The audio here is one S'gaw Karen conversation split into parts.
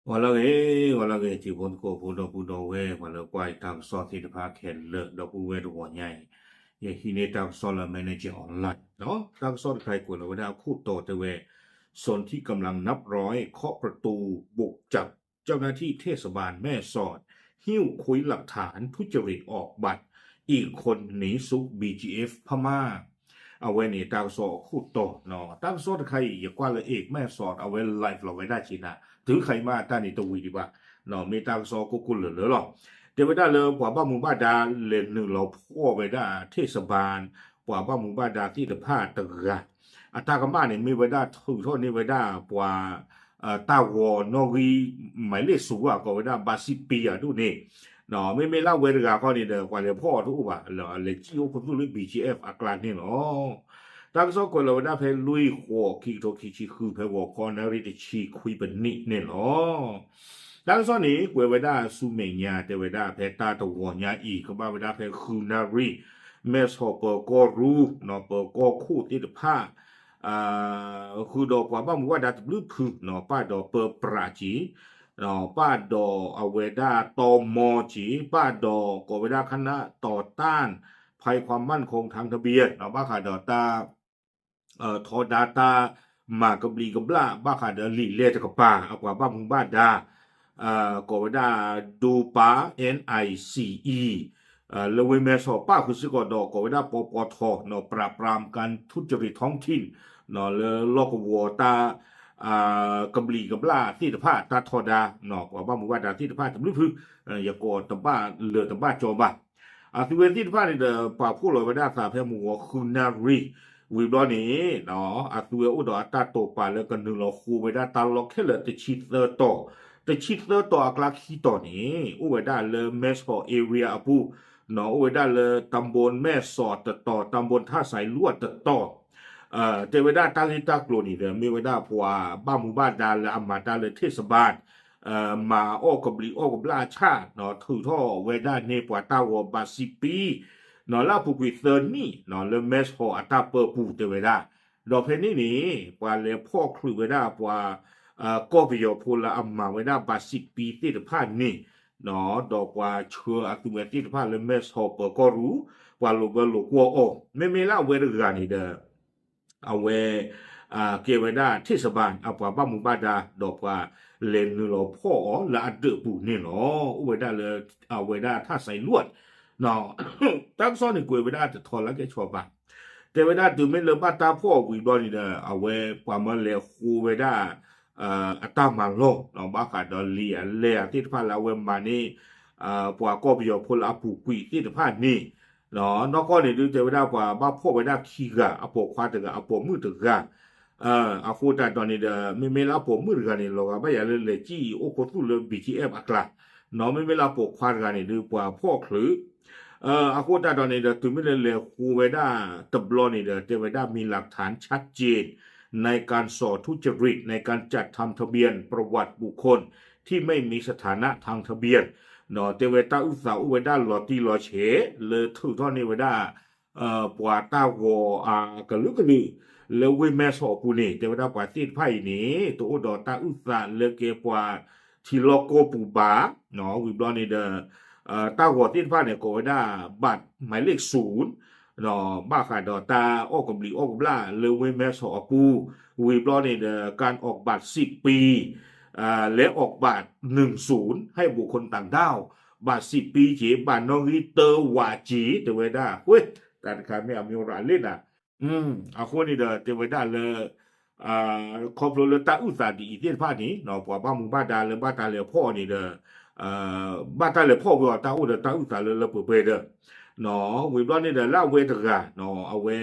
ဂီၤလၢအဂ့ၤ, ဂီၤလၢအဂ့ၤ တံၤဖိသကိးဖိ ဒီပုၢ်ဒီဝဲၢ် ပှၤလၢကွၢ်တၢ်ကစီၣ်သ့ၣ်တဖၣ်ခဲလၢာ် ဒီပုၢ်ဝဲၢ်တဂီၤညါအံၤ, ယဟံးန့ၢ်တၢ်ကစီၣ်လၢ Manager Online တၢ်ကစီၣ်တခါအံၤကွဲးလီၤဝဲဒၣ်အခိၣ်တီတဲဝဲ สนธิกำลังนับร้อยเคาะประตูบุกจับเจ้าหน้าที่เทศบาลแม่สอด หิ้วคุยหลักฐานทุจริตออกบัตร อีกคนหนีซุก บีจีเอฟ พม่า အဝဲန့ၣ်တၢ်ကစီၣ်အခိၣ်တီ, တၢ်ကစီၣ်တခါအံၤ ယကွၢ်လၢ X မဲၣ်စီး အဝဲ live လီၤဝဲဒၣ်က့ၤနၤ, တုၤခါအံၤမးတၢ်န့ၣ်တဝံၤဒံးဘၣ်, မ့ၢ်တၢ်ကစီၣ်ကိၢ်ကိၢ်လၢၤလၢၤလီၤ. တဲဝဲဒၣ်လၢပှၤဘၣ်မူဘၣ်ဒါလဲၤနုာ်လီၤဖီၣ်ဝဲဒၣ် เทศบาล ပှၤဘၣ်မူဘၣ်ဒါသ့ၣ်တဖၣ်တဂၤ, အတၢ်ကမၣ်န့ၣ် မ့ၢ်ဝဲဒၣ်ထုးထီၣ်န့ၢ်ဝဲဒၣ်ပှၤ တၢ်ဂီၤနီၣ်ဂံၢ် မၤလ့ၣ်စူၤ ကိးဝဲဒၣ် ဘးစံးပံအဒိၣ်န့ၣ်, မ့မ့ၢ်လၢအဝဲတဂၤခီန့ၣ်ဒီး ပှၤလဲၤဖီၣ်အီၤတအိၣ်ဘၣ်, လဲၤစံၣ်အိၣ်ခူသူၣ်လၢ ဘီၣ်ကၠံအ့ၣ်ဖ် အကျါန့ၣ်လီၤ. တၢ်ကစီၣ်ကွဲးလီၤဝဲဒၣ်ဖဲလွံၢ်ဃိး ခံကထိခံဆံဃု ဖဲဂီၤခီနၣ်ရံၣ်တဆံခွံပနံးန့ၣ်လီၤ. တၢ်ကစီၣ်န့ၣ် ကွဲးဝဲဒၣ်ဆူမဲာ်ညါ တဲဝဲဒၣ်ဖဲတၢ်တဂီၤညါအံၤ ကဘၣ်ဝဲဒၣ်ဖဲဃုနၣ်ရံၣ် မဲၢ်ဆီးပၢၤကီၢ်ရူၢ် ပၢၤကီၢ်ခိၣ်သ့ၣ်တဖၣ် ဃုာ်ဒီးပှၤဘၣ်မူဘၣ်ဒါတဘျုးဖု ပၣ်ဒီးပၢပြးက့ၤ, ပၣ်ဒီးအဝဲဒၣ်တီမီက့ၤ, ပၣ်ဒီးကိးဝဲဒၣ်ခနၣ်တီတၢ် ဖဲခွါမၢ်ခိၣ်ထၣ်တဘ့ၣ် ဘၣ်ဃးဒီးတၢ် ထီဒါတၢ်မၤကဘျံးကဘျၣ် ဘၣ်ဃးဒီးလံာ်လဲၢ်တကပၤ အပှၤဘၣ်မူဘၣ်ဒါ ကိးဝဲဒၣ် ဒူပၤ NICE လၢဝ့ၢ်မဲၢ်ဆီး ပၣ်ဃုာ်စ့ၢ်ကီးဒီး ကိးဝဲဒၣ် ပပထ ပရၤပရၤကၣ် ထူတရံးထီၣ်ထံၣ် လၢလီၢ်ကဝီၤတၢ် ကဘျံးကဘျၣ်သ့ၣ်တဖၣ် တၢ်ထီဒါ ပှၤဘၣ်မူဘၣ်ဒါသ့ၣ်တဖၣ်တဘျုးဖု ယကိးတဘၣ်လၢာ်တဘၣ်ကၠီဘၣ်. အသုဝဲသ့ၣ်တဖၣ်န့ၣ်ဒီး ပာ်ဖှိၣ်လီၤဝဲဒၣ်အသးဖဲမုၢ်ဂီၤဃုနၣ်ရံၣ် ဝံၤဘျီန့ၣ် အသုဝဲအိၣ်ဒီးအတၢ်တိာ်ပာ်လၢကနုာ်လီၤဃိဝဲဒၣ်တၢ်လီၢ်ခဲလၢာ်တဆံသၢတီၤ, တဆံသၢတီၤအကျါခံတီၤန့ၣ် အိၣ်ဝဲဒၣ်လၢမဲၢ်ဆီး area အပူၤ, အိၣ်ဝဲဒၣ်လၢ ตำบลแม่สอด တတီၤ ตำบลท่าสายลวด တတီၤ တဲဝဲဒၣ်တၢ်ဂ့ၢ်တၢ်ကျိၤန့ၣ်ဒီး မ့ၢ်ဝဲဒၣ်ပှၤဘၣ်မူဘၣ်ဒါလၢအမၤတၢ်လၢ เทศบาล မၤအီၣ်ကဘျံးအီၣ်ကဘျၣ်အဆၣ် ထုးထီၣ်ဝဲဒၣ်န့ၢ်ပှၤတၢ်ဂီၤဘးစံးပံ လၢအပူၤကွံာ်သၢနံၣ် လၢမဲၢ်ဆီးအတၢ်ပၢပူၤတဲဝဲဒၣ်, ဒီးဖဲန့ၣ်န့ၣ် ပှၤလဲၤဖီၣ်ချုးဝဲဒၣ်ပှၤ ကီၢ်ပယီၤဖိလၢအမၤဝဲဒၣ်ဘးစံးပံသ့ၣ်တဖၣ်န့ၣ် ဒီးပှၤဆှၢအသုဝဲသ့ၣ်တဖၣ်လၢမဲၢ်ဆီးပၢၤကီၢ်ရူၢ် ပှၤလိာ်ဘၢလိာ်ကွီၢ်အီၤ မ့မ့ၢ်လၢအဝဲတဂၤန့ၣ်ဒီး အဝဲ ကဲဝဲဒၣ် เทศบาล အပှၤဘၣ်မူဘၣ်ဒါ ဒီးပှၤလဲၤနုာ်လီၤဖီၣ်အီၤလၢအဒၢးပူၤန့ၣ်လီၤ. အိၣ်ဝဲဒၣ်လၢ အဝဲဒၣ် ท่าสายลวด တၢ်ကစီၣ်န့ၣ်ကွဲးဝဲဒၣ်တထီလၢကဲဆီဘၣ်, တဲဝဲဒၣ်တုၤမ့ၢ်လၢဘၣ်တၢ်ဖီၣ်ဝံၤဘျီန့ၣ်ဒီး အဝဲပှၤမၢလဲၤဃိဝဲဒၣ် အတၢ်မၤလီၢ် ဘၣ်ဃးဒီးလံာ်အလဲၢ်အသ့ၣ်တဖၣ်လၢအဝဲမၤန့ၢ် ပှၤကီၢ်ပယီၤဖိလၢအပူၤကွံာ်သ့ၣ်တဖၣ်န့ၣ် နီၢ်ကီၢ်န့ၣ်ဒုးတဲဝဲဒၣ်ပှၤဘၣ်ဖီၣ်ဝဲဒၣ်ခံဂၤ အပိာ်ခွါတဂၤ အပိာ်မုၣ်တဂၤ, အဃိသတးဒီးန့ၣ်ဒီး မ့မ့ၢ်လၢအပိာ်မုၣ်တဂၤန့ၣ် လီၤဂာ်ဘၣ်ယၤလၢလဲၤစံၣ်အိၣ်ခူသူၣ်လၢ ဘီၣ်ကၠံအ့ၣ်ဖ် အကျါ, နီၢ်မ့မ့ၢ်လၢအပိာ်ခွါတဂၤန့ၣ်ဒုးပှၤဖီၣ်ချုး အဃိသတးဒီးန့ၣ်ဒီး တုၤမ့ၢ်လၢလဲၤဃိဝဲဒၣ်တဘျီန့ၣ်ဒီး တဲဝဲဒၣ် มีหลักฐานชัดเจน ในการส่อทุจริต ในการจัดทำทะเบียนประวัติบุคคล ที่ไม่มีสถานะทางทะเบียน တဲဝဲတၢ်အုၣ်သးအိၣ်ဝဲဒၣ်လီၤတံၢ်လီၤဆဲး လၢထုးထီၣ်န့ၢ်ဝဲဒၣ် ပှၤတၢ်ဂီၤအကလုာ်ကလုာ် လၢဝ့ၢ်မဲၢ်ဆီးအပူၤန့ၣ် တဲဝဲဒၣ်ပှၤသ့ၣ်တဖၣ်အံၤန့ၣ် တအိၣ်ဒီးတၢ်အုၣ်သးလၢကဲပှၤထံလီၢ်ကီၢ်ပူၤဘၣ်, ဝံၤဘျီန့ၣ်ဒီး တၢ်ဂီၤသ့ၣ်တဖၣ်န့ၣ် ကိးဝဲဒၣ် บัตรหมายเลขศูนย์ ဘၣ်ဃးဒီးတၢ်အီၣ်ကဘျံးအီၣ်ကဘျၣ်လၢဝ့ၢ်မဲၢ်ဆီးအပူၤ, ဝံၤဘျီန့ၣ်ဒီး การออกบัตรสิบปี และออกบัตรหนึ่งศูนย์ ให้บุคคลต่างด้าว ဘၣ်စံးပံက့ၤ ဘၣ်နီၣ်ဂံၢ်တၢဝးက့ၤ တဲဝဲဒၣ် ဝ့ၢ် တၢ်တခါမ့ၢ်အမံၤရၤလ့ၣ်နၤ, အဃိန့ၣ်ဒီး တဲဝဲဒၣ်လၢ ခီဖျိလၢတၢ်အုၣ်သးဒ်အံၤသ့ၣ်တဖၣ်န့ၣ် ပှၤဘၣ်မူဘၣ်ဒါလၢဘၣ်တၢ်လဲၤဖီၣ်အီၤန့ၣ်ဒီး ဘၣ်တၢ်လဲၤဖီၣ်ဝဲအီၤတၢ်အိၣ်ဒီးတၢ်အုၣ်သးလၢလၢပှဲၤပှဲၤဒီး ဝံၤဘျီန့ၣ်ဒီး လၢအဝဲတဂၤ အဝဲ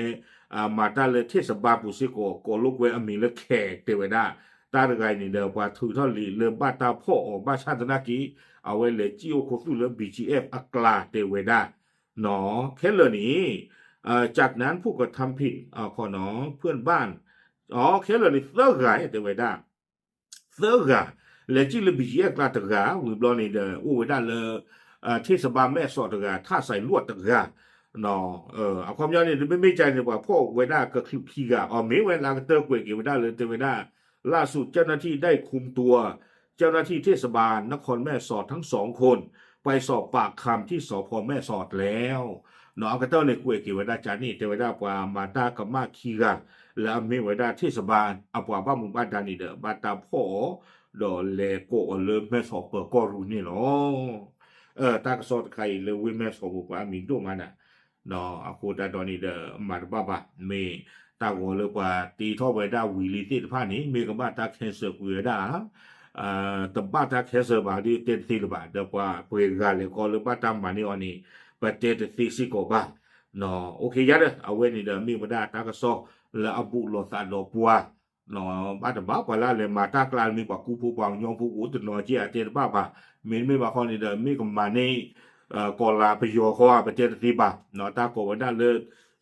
မၤတၢ်လၢ เทศบาล ပူၤစ့ၢ်ကီး ကိးလိာ်ကွဲအမံၤလၢ ခဲ တဲဝဲဒၣ်, တၢ်တဂၤအံၤန့ၣ်ဒီး ပှၤထုးထီၣ်လံာ်လၢဘၣ်တၢ်ဖီၣ်အီၤ ဘၣ်ဆၣ်သနာ်က့ အဝဲလဲၤစံၣ်အိၣ်ခူသူၣ်လၢ ဘီၣ်ကၠံအ့ၣ်ဖ် အကျါ တဲဝဲဒၣ် ခဲလၢာ်န့ၣ် จากนั้นผู้กระทำผิด เพื่อนบ้าน ခဲလၢာ်န့ၣ်သၢဂၤ တဲဝဲဒၣ် သၢဂၤ လဲၤစံၣ်လၢ ဘီၣ်ကၠံအ့ၣ်ဖ် အကျါတဂၤ ဝံၤဘျီန့ၣ်ဒီး အိၣ်ဝဲဒၣ်လၢ เทศบาล မဲၢ်ဆီးတဂၤ ท่าสายลวด တဂၤ အခီပညီန့ၣ် မ့မ့ၢ်ကန့ၣ် ပှၤဖီၣ်ဝဲဒၣ်ကချုးခံဂၤ အီၤမ့ၢ်ဝဲလၢကတၢၢ်ကွဲးက့ၤဝဲဒၣ်လၢတဲဝဲဒၣ် ล่าสุดเจ้าหน้าที่ได้คุมตัว เจ้าหน้าที่ เทศบาล แม่สอด เจ้าหน้าที่เทศบาลนครแม่สอดทั้งสองคนไปสอบปากคำที่สภ.แม่สอดแล้ว เนาะ အကတၢၢ်န့ၣ် ကွဲးက့ၤဝဲဒၣ်ကန့ၣ် တဲဝဲဒၣ်ပှၤမၤတၢ်ကမၣ်ခံဂၤ လၢအမ့ၢ်ဝဲဒၣ် เทศบาล အပှၤဘၣ်မူဘၣ်ဒါန့ၣ်ဒီး ဘၣ်တၢ်ဖီၣ်အီၤ ဒီးလဲၤကိးအီၤလၢမဲၢ်ဆီးပၢၤကီၢ်ရူၢ်န့ၣ်လီၤ. တၢ်ကစီၣ်တခါအံၤလၢဝ့ၢ်မဲၢ်ဆီးပူၤ ပှၤအမံၤဒိၣ်မးနၤ အဃိသတးဒီးန့ၣ်ဒီး မၤတဘၣ်ဘၣ် မ့ၢ်တၢ်ဂီၤလၢပှၤတ့ထီၣ်ဝဲဒၣ်ဝံၤလံသ့ၣ်တဖၣ်န့ၣ် မ့ၢ်ကဘၣ်တၢ် cancel ကွံာ်ဝဲဒၣ် တဘၣ်တၢ် cancel ဘၣ်ဒီးတဲတသ့လၢၤဘၣ် ဒီးပှၤပှဲၤဂၤလဲၤကီလၢဘၣ်တၢ်မၤန့ၢ်အီၤန့ၣ် ပတဲတသ့စ့ၢ်ကီးဘၣ်. အိၣ်ခ့ယါဒီး အဝဲန့ၣ်ဒီးမ့ၢ်ဝဲဒၣ်တၢ်ကစီၣ်လၢအဘူးလိာ်သးဒီးပှၤ ဘၣ်တဘၣ်ပှၤလၢအလဲၤမၤတၢ်ကျါမ့ၢ်ပှၤကူဖိပှၤကညီဖိကအိၣ်တနီၤက့ အတဲတဘၣ်ဘၣ်. မ့တမ့ၢ်ဘၣ်ဃီန့ၣ်ဒီး မ့ၢ်ကမၤန့ၢ် ကီၢ်လၤပယီၤဃီ ပတဲတသ့ဘၣ်. တၢ်ကိးဝဲဒၣ်လၢ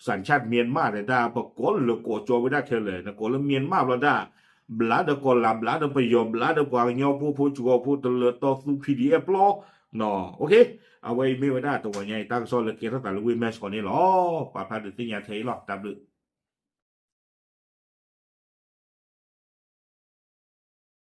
สัญชาติเมียนมา ဒီးတၢ်ပကိးလၢကိးကၠီဝဲဒၣ်ခဲလၢာ် နကိးလၢ เมียนมา ဘျီဒၣ် ဘျးဒီးကီၢ်လၤ ဘျးဒီးပယီၤ ဘျးဒီးပှၤကညီဖိဖိကီဖိတလၢတီသူ PDF ပျီ အဝဲအံၤမ့ၢ်ဝဲဒၣ်တဂီၤညါအံၤ တၢ်ကစီၣ်လၢကဲထီၣ်သးလၢဝ့ၢ်မဲၢ်ဆီးန့ၣ်လီၤ. ပာ်ဖျါဒုးသ့ၣ်ညါထဲအံၤလီၤ. တၢ်ဘျုး